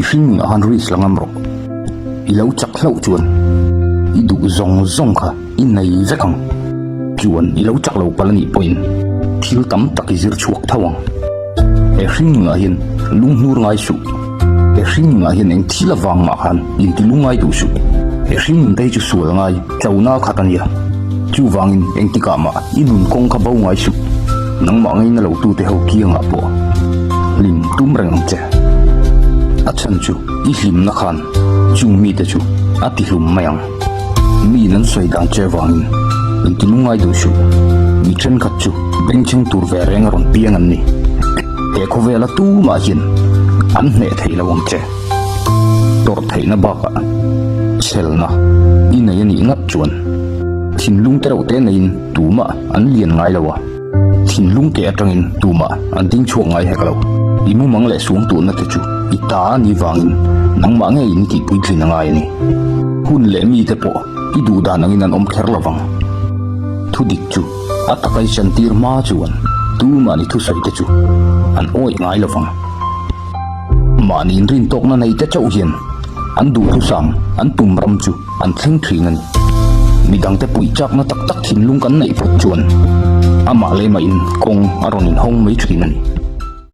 I hringnunah khan risk la ngam rawh. I lo chak hlauh chuan i duh zawng zawng kha i nei vek ang. Chuan i lo chak lo palh a nih pawhin thil tam tak i zir chhuak tho ang. He hringnunah hian lunghnur ngai suh. He hringnunah hian eng thil avang mah khan inti lungngai duh suh. He hringnun te hi chu sual ngai tlona khat a nia. Chuvangin engtikah mah i nun kawng kha bo ngai suh. Nangmah ngaina lo tute ho kiangah pawh hlim tum reng ang che. A chhan chu i hlimna khan chung mite chu a ti hlum mai ang. Miin an sawi dan che avangin inti lungngai duh suh. Mi thenkhat chu bengchheng tur ve reng a rawn piang an ni. He khawvela tumah hian an hneh thei lo ang che. Tawrh theihna bakah chhelna i nei a nih ngat chuan thinlung tereuh te neiin tumah an lian ngai lo a. Thinlung ke atangin tumah an ding chhuak ngai hek lo. I mumang leh suang tuhna te chu i ta a nih vangin nangmah ngeiin i tihpuitlin a ngai a ni. Hun leh mite pawh i duh dan angin an awm kher lo vang. Thudik chu a taka i chantir hma chuan tumah ni thusawi te chu an awih ngai lo vang. Mahni inrintawkna nei te chauh hian an duhthusam, an tum ram chu an thleng thin a ni. Midangte puih chakna tak tak thinlung kan neih phawt chuan amah leh mahin kawng a rawn inhawng mai thin a ni.